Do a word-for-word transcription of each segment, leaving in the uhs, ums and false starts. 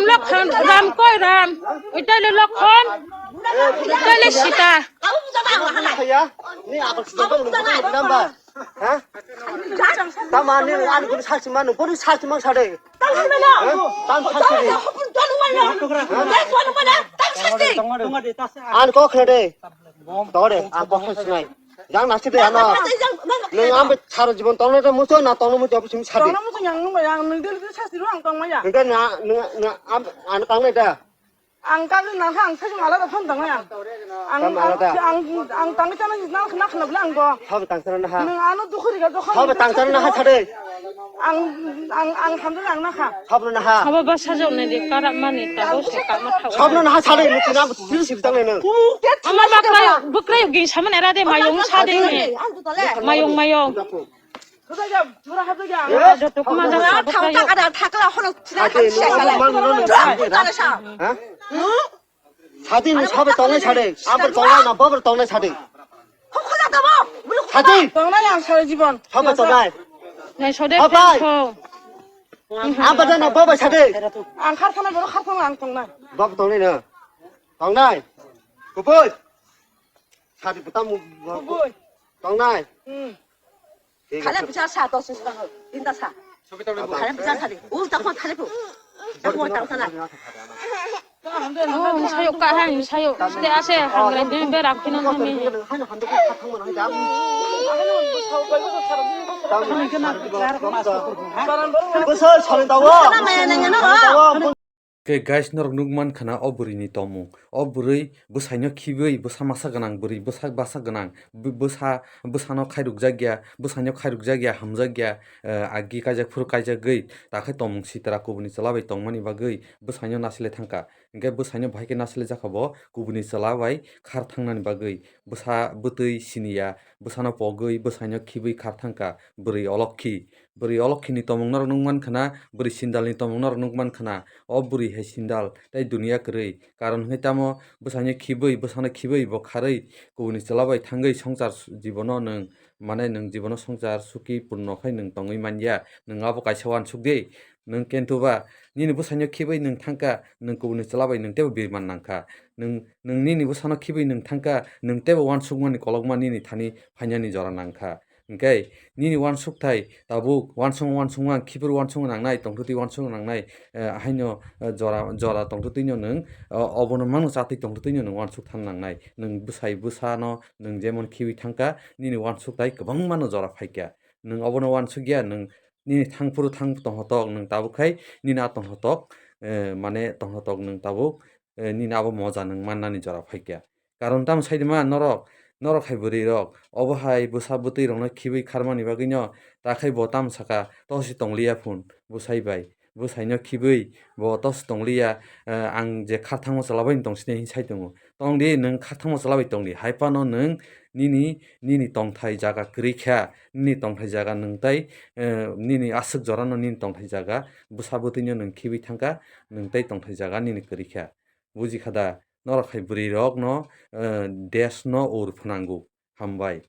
Lokhon, Ram koi Ram, oitai le Lokhon, oitai le Sita. Ni apa sudah kau belum tahu berapa? Hah? Tama ni anu kau saksi mana? Kau saksi mana sade? Hah? Tam saksi ni. Anu kau kena de. Tore, ang kok sinai. Yang nasi de ano. Nung ambe saro jibon tongna de muso na tongna muso bisim sadi. Tongna muso yang nung yang nung dulu sasi ruang tong maya. Nung na nung na am an tangna da. Ang kali nang ang sasi mala da phone tong maya. Ang ang ang tangna chana na na khna bla ang go. Sab tangna na ha. Nung ano dukhuri ga dokhon. Sab tangna na ha sadi. Ang ang ang hamdul ang na kha. Sab na ha. Sab ba sajok ne de karap mani ta bo se kama thaw. Sab na ha sadi ni tina bisim tang ne. Ama bakrayok, bakrayok gin saman era de mayong sa de ne. Mayong, mayong. Joto kuma da sa bakrayok. Sadi ni sabe tongnai sadi. Amber tongnai na babar tongnai sadi. Sadi. Tongnai ang sari jibon. Sabe tongnai. Nai sode. Amber na babar sadi. Ang kharthana boro kharthana ang tongnai. Bab tongnai na. Tongnai. Kubui. Sadi butam. Kubui. Tongnai. Hmm. Thale bichar sa to sus tang. Inta sa. Thale bichar sa di. Ul ta khon thale pu. Ta khon tang sana. Oh, sayo ka han sayo. Ste ase hangra de berak pina nami. Boso sori tawo. Ke guys, norok nukman khana o bwrwini tongmung. O bwrwi bwsaino khibwi bwsa masa gwnang, bwrwi bwsa basa gwnang, bw-, bwsa, bwsano khairokjakya, bwsaino khairokjakya, hamjakya, eh, agi kaijak phuru kaijagwi, takhai tongmung sitra kubuni chwla bai tongmani bagwi bwsaino nasilai thangkha. Hinkhe bwsaino bahai khe nasilai jakha bo kubuni chwla bai khar thangnani bagwi. Bwsa bwtwi siniya, bwsano pogwi bwsaino khibwi khar thangkha bwrwi olokhi. Bwrwi olokhini tongmung norok nukman khana, bwrwi sindalni tongmung norok nukman khana. O bwrwi hai sindal tei duniya kwrwi. Karon hwnkhe tamo bwsaino khibwi, bwsano khibwi bo kharwi kubuni chwla bai thangwi swngchar s-, jibono nwng, mane nwng jibono swngchar suki purno khai nwng tongwi manya. Nwng abo kaisa uansuk di. Nwng kentuba nini bwsaino khibwi nwng thangkha, nwng kubuni chwla bai nwng teibo birman nangkha. Nwng, nwng nini bwsano khibwi nwng thangkha, nwng teibo uansukmani kolokma nini thani phainani jora nangkha. Hinkhe nini uansukthai tabuk uansuk uansukma khiphuru uansuk nangnai, tongthwtwi uansuk nangnai, eh, haino, eh, jora, jora tongthwtwino nwng, eh, obono mano chatwi tongthwtwino nwng uansuk thang nangnai. Nwng bwsai bwsano nwng jemon khiwi thangkha, nini uansukthai kwbangmano jora phaikha. Nwng obono uansukya, nwng nini thangphuru thang tongthotok, nwng tabuk khai nini a tongthotok, eh, mane tongthotok nwng tabuk, eh, nini abo moja nwng mannani jora phaikha. Karon tamo saidima norok, norok hai bwrwi rok, obo hai bwsa bwtwi rokno khibwi kharmani bagwino takhai bo tamo saka tosi tongliya phun bwsai bai. Bwsaino khibwi bo tosi tongliya, eh, ang je kharthangma chwla bai tong sini hinwi sai tongo. Tongdi nwng kharthangma chwla bai tongdi. Hai phano nwng nini, nini tongthai jaga kwrwi kha, nini tongthai jaga nwng tai, eh, nini aswk jorano nini tongthai jaga bwsa bwtwino nwng khibwi thangkha, nwng tai tongthai jaga nini kwrwi kha. Buji kha da, norok hai bwrwi rokno, eh, desh no ur phwnango. Hambai.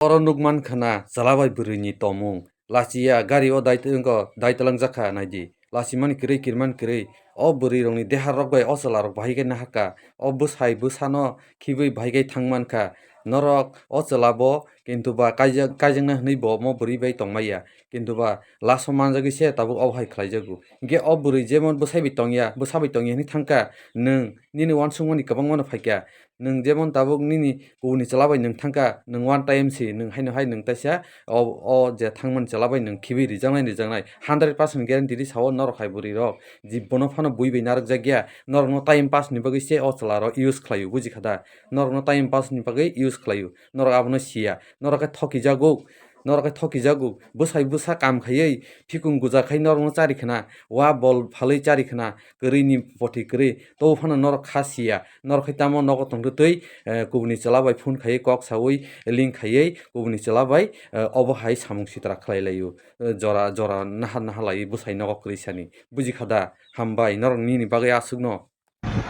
Oro nukman khana chwla bai bwrwini tongmung. Lachiya gari o dai twngo, dai twlangjak kha naidi. Lachimani kwrwi kirmani kwrwi. O bwrwi rokni deha rok bai o chwla rok bahai khe nahar kha. O bwsai bwsano khibwi bahai khe thang man kha. Norok o chwla bo kintu ba kaijak, kaijakna hwnwi bo omo bwrwi bai tong maya. Kintu ba laso manjagwi se tabuk obo hai khlai jago. Hinkhe o bwrwi jemon bwsai bai tongya, bwsa bai tongya hwnwi thangkha, nwng nini uansukmani kwbangmano phaikha. Nwng jemon tabuk nini kubuni chwla bai nwng thangkha, nwng one time si, nwng haino hai nwng taisa o, o je thangmani chwla bai nwng khibwi rijaknai rijaknai. Hundred percent guarantee ri sao norok hai bwrwi rok. Jibbono phano bui bai narwkjakya, norokno time pass ni bagwi se o chwla rok use khlaio, buji kha da? Norokno time pass ni bagwi use khlaio, norok abono siya, norok khe thokijago. Norok khe thokijago, bwsai bwsa kam khaiwi, phikung guja khai norokno chari khna, wa bol phalwi chari khna, kwrwini poti kwrwi, tobo phano norok kha siya, norok khai tamo nogo tongtwtwi, eh, kubuni chwla bai phone khaiwi kok saui link khaiwi kubuni chwla bai, eh, obo hai samung sitra khlai laio, eh, jora jora nahar nahar laiwi bwsai nogo kwrwi sani, buji kha da? Hambai norok nini bagwi aswkno.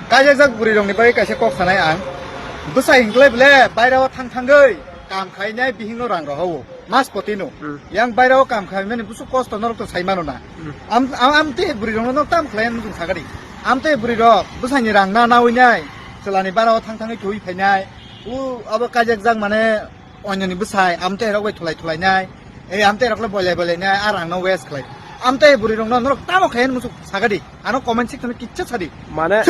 Kaijakjak bwrwi rokni bagwi kaisa kok sanai ang. Bwsa hinklai bwle baira o thang thangwi kam khainai bihikno rang rohao. Mas potino. Hmm. Yang bairao kam khaimani busu kosto norok to saimano na. Hmm. Am, am, amte bwrwi rokno nok tam khlai nung sagadi. Amte bwrwi rok bwsaini rang na nawi nai. Chwlani barao thang thangwi thui phainai. U abo kajak jak mane onyoni bwsai amte rok bai thulai thulai nai. Ei amte rok le bolai bolai nai, a rang no waste khlai. Amte bwrwi rokno norok tamo khlai nung sagadi. Ano comment section kicha sadi. Mane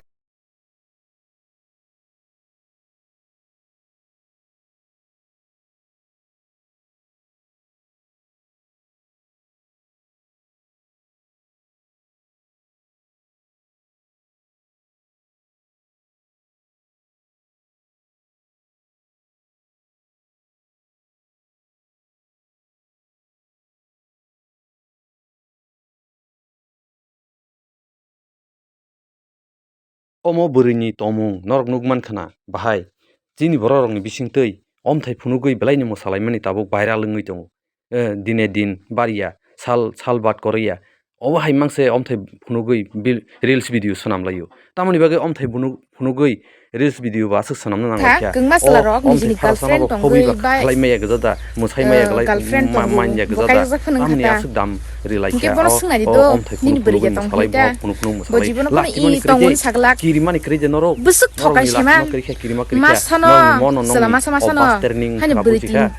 Omo bwrwini tongmung norok nukmankha na, bahai? Chini bororokni bisingtwi omthai phunugwi belaino mwsalaimani tabuk viral wngwi tongo. Eh, dine din barya, sal, sal bad koroya. Obo hai mangse omthai phunugwi bil-, reels video swnam laio. Tamoni bagwi omthai bunu-, phunugwi reels video bo aswk swnamna nang kha, laikha. Kwngma chwla rok nijini girlfriend tongwi bai, khlai maya gwja da, mwsai maya, eh, gwlai girlfriend ma-, tongwi manya bo gwja da. Kaijak phano tamoni kha ta. Aswk dam ri laikha. Hinkhe bono swngnaidi do, nini bwrwi ya tong hita. Bo jibono phano i tongwi saglak. Kirimani kwrwi je norok. Bwswk thokai sema. Masa no, chwla masa masa no. Hani bwrwi tin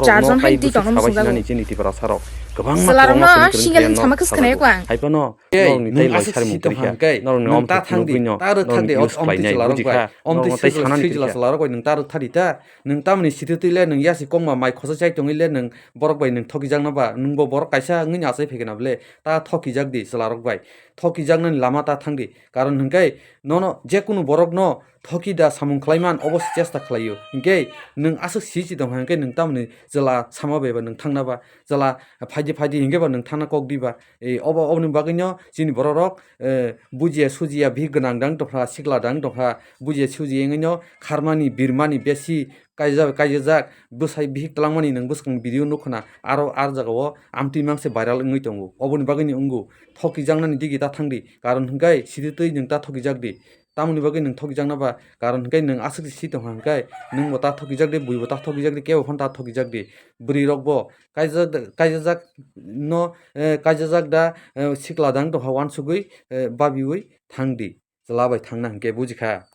char jon hai twi tongmani swngjak. Chwla rok no single hin sama khwskhwnaio kwang. Ei, norokni nwng tei aswk laisari si mung tongkha kwrwi khe, hwnkhe, norokni nwng omthai ta thang di, phunugwino ta rwk thang di, norokni use omthai khlainai, chwla rok bujikha, bai. Omthai norokno tei swijla sanani chwla rok bai nwng ta rwk thadi ta. Nwng tamoni sititwi le nwng yasi kokma mai khosa chai tongwi le nwng borok bai nwng thokijakno ba, nwngbo borok kaisa wngwino achai phaikha na bwle, ta thokijak di chwla rok bai. Thokijaknani lama ta thang di, karon hwnkhe nono jekunu borokno thoki da samung khlaiman obo se chesta khlaio. Hinkhe nwng aswk si si tongkha hinkhe nwng tamoni chwla sama bai ba nwng thangna ba, chwla phaidi phaidi hinkhe ba nwng thangna kok di ba. E, obo, oboni bagwino chini bororok, e, bujiya sujiya bihik gwnang dang tongkha, sikla dang tongkha, bujiya sujiya wngwino kharmani, birmani, besi kaijak, kaijajak, bwsai bihik twlangmani nwng bwskang video nukkhwna, aro ar jagao amtwi mangse viral wngwi tongo. Oboni bagwino wngo, thokijaknani digi ta thang di, karon hwnkhe sititwi nwng ta thokijak di. Tamoni bagwi nwng thokijakna ba, karon hwnkhe nwng aswk si tongkha hwnkhe, nwngbo ta thokijak di, buibo ta thokijak di, kebo phano ta thokijak di. Bwrwi rokbo kaijak, kaijajak no, eh, kaijajak da, eh, sikla dang tongkha uansugwi, eh, babiwi thang di. Chwla bai thangna hwnkhe bujikha.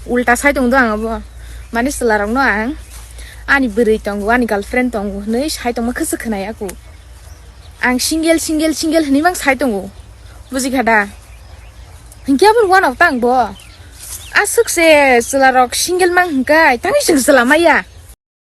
Ulta sai tong do ang abo. Mane chwla rokno ang ani bwrwi tongo, ani girlfriend tongo hwnwi sai tongma khwswk khwnai aku. Ang single, single, single hwnwi mang sai tongo. Bujikha da? Hinkhe abo uanok tang bo. Aswk se chwla rok single mang hwnkhe, tangwi chwng chwla maya.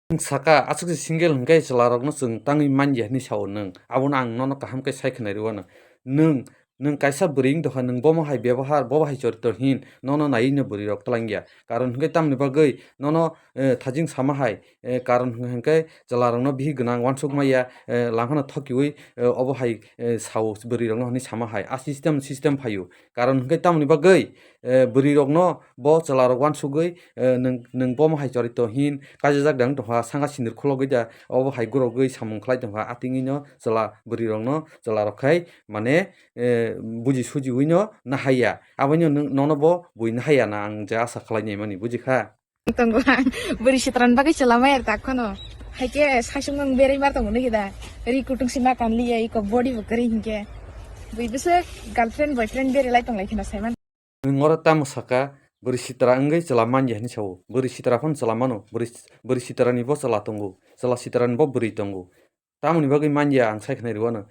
Nwng saka, aswk se single hwnkhe chwla rokno chwng tangwi manya hwnwi sao nwng. Abono ang nono kaham khe sai khwnai rw uanw. Nwng, nwng kaisa bwrwi wng tongkha, nwng bomo hai bebohar, bobo hai chorito hin, nono naiwi no bwrwi rok twlang ya. Karon hwnkhe tamoni bagwi nono, eh, thajing sama hai, eh, karon hwnkhe chwla rokno bihik gwnang uansuk maya, eh, langkhano thokiwi, eh, obo hai, eh, sao bwrwi rokno hwnwi sama hai. A system, system phaio. Karon hwnkhe tamoni bagwi, eh, bwrwi rokno bo chwla rok uansugwi, eh, nwng, nwng bomo hai chorito hin kaijajak dang tongkha, sanga sindir khulogwi da, obo hai gurogwi samung khlai tongkha, atingwi no chwla bwrwi rokno chwla rok khai mane, eh, buji sujiwi no nahaiya, aboino nwng, nono bo bui nahaiya na ang je asa khlai nai mani, bujikha? Tongo ang. Bwrwi sitran bagwi chwla maya tak phano. Haikhe saisung ang berwi mar tongo nukhi da. Ri kutung sima kanliya iko body bo kwrwi hinkhe. Bui bwswk girlfriend boyfriend berwi lai tonglai kheno saiman. Nwng oro tamo saka, bwrwi sitra wngwi chwla manya hinwi sao. Bwrwi sitra phano chwla mano. Bwrwi, bwrwi sitra ni bo chwla tongo. Chwla sitra ni bo bwrwi tongo. Tamoni bagwi manya ang sai khwnai rw uanw.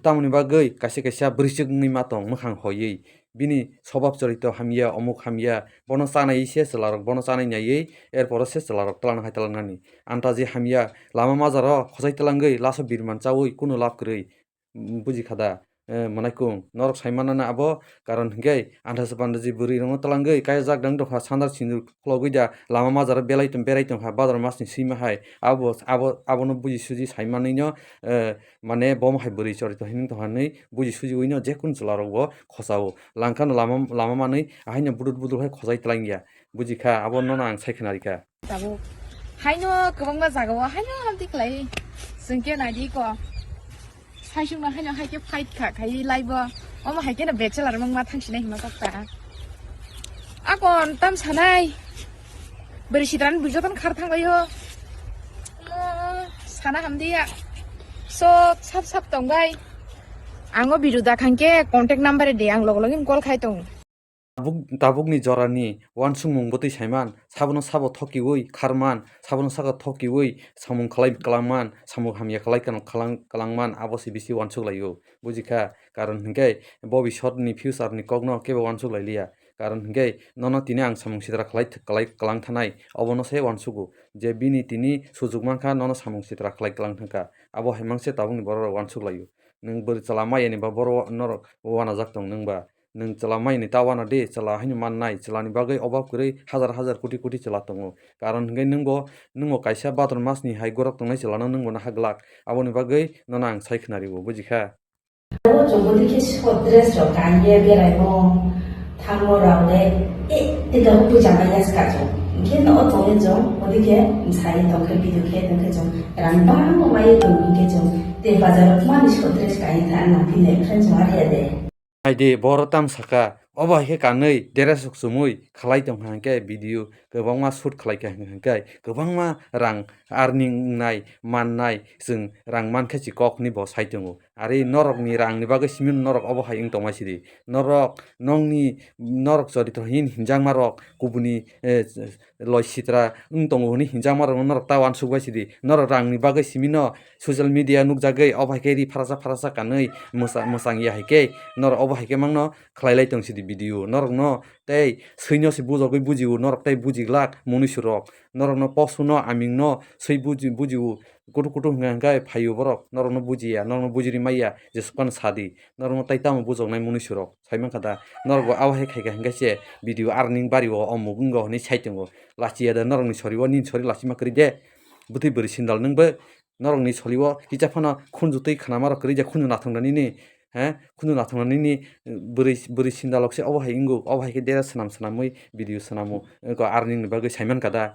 Tamoni bagwi kaisa kaisa bwrwichwk wngwi ma tong mwkhang hoiwi. Bini swbab chorito hamya, omuk hamya. Bono chanaiwi se chwla rok bono chanai naiwi, erporo se chwla rok twlang hai twlangnani. Antaji hamya, lama majaro khosai twlangwi laso birman chawi kunu lab kwrwi. Bujikha da? Eh, mwnaikung, norok sai manana abo, karon hwnkhe antaji pantaji bwrwi rokno twlangwi kaijak dang tongkha, sandal sindur khulogwi da lama majaro belai tong, berai tongkha, bazar masni swima hai. Abo, abo, abono buji suji sai manwino, eh, mane bomo hai bwrwi chorito hinwi tongkha hinwi buji sujiwino jekunu chwla rokbo khosao. Langkhano lama, lama manwi ahaino budut budut hai khosai twlangya. Bujikha, abo nono ang sai khwnarikha. Tabuk. Haino kwbangma jagao haino hamti khlai. Chwng khe naidi ko. Saisungno haino hai khe fight kha khai laibo. Omo hai khe no bachelor mangma thangsinai hima kok ta. Akon tam sanai. Bwrwi sitrani bwrwi jotono khar thanglaio. Omo Thana hamdiya. Sok sap sap tong bai. Ang o video dakhang khe contact number de ang log login call khai tong. Tabuk, tabukni jorani wansukmung bwtwi saiman, sabono sabo thokiwi kharman, sabono saka thokiwi samung khlai kwlangman, samung hamya khlai kwlang-, kwlang-, kwlangman, abo se bisi wansuk laio. Bujikha, karon hinkhe bobisotni future ni kokno kebo wansuk lailiya. Karon hinkhe nono tini ang samung sitra khlai, khlai kwlang thanai, obono se wansugo je bini tini sujuk mankha nono samung sitra khlai kwlang thangkha. Abo hai mangse tabukni borok rok wansuk laio. Nwng bwrwi chwla mayani ba borok norok wanajak tong nwng ba. Nwng chwla mayani ta wana de, chwla haino mannai, chwlani bagwi obab kwrwi hajar hajar koti koti chwla tongo. Karon hinkhe nwngbo, nwngbo kaisa Bhador masni hai gorok tongnai chwlano nwngbo naha glak. Aboni bagwi nono ang sai khwnario, bujikha? O chwngbo dikhe short dress rok kanye beraimo thango rok le, e, tita hupui chama yaska chwng. Hinkhe no o tongwi chwng, odikhe msai tongkhe video khe tongkhe chwng rang bangma mai tong hinkhe chwng tei bazaro mani short dress kanye thang nang phine friends wariya de. Hai de, boro tam saka, obo hai khe kanwi dress rok chumui khlai tong hang khe video kwbangma shoot khlai kha hang khe kwbangma rang earning wngnai mannai chwng rang man khe chi kok hwnwi bo sai tongo. Ari norokni rangni bagwi simi norok obo hai wng tongma sidi. Norok nongni norok chorito hin hinjakma rok kubuni, eh, loi sitra wng tongo hwnwi hinjakma rokno norok ta wansuk bai sidi. Norok rangni bagwi simi no social media nukjagwi obo hai khe ri pharasa pharasa kanwi mwsa-, mwsang ya hai khe norok obo hai khe mangno khlai lai tong sidi video. Norokno tei swino se bujogwi bujio, norok tei bujiglak munuisu rok. Norokno post no aming no swi buji-, bujio. Kutu kutu hwnka hwnka phaio borok, norokno bujiya, norokno bujiri maiya, jesuk phano sadi, norokno tai tamo bujoknai munuisu rok, sai mankha da, norok bo abo hai khaikha hwnkhe se video earning bario omuk wngo hwnwi sai tongo, lachiya da norokni sori o, nini sori lachima kwrwi de, bwtwi bwrwi sindal nwng bo, norokni sori o kisa phano khunju twi khnama rok kwrwi de, khunju nathok da nini, he, khunju nathok da nini, bwrwi, bwrwi sindalok se obo hai wngo, obo hai khe dera swnam swnamwi video swnamo, wngkha earning ni bagwi sai mankha da.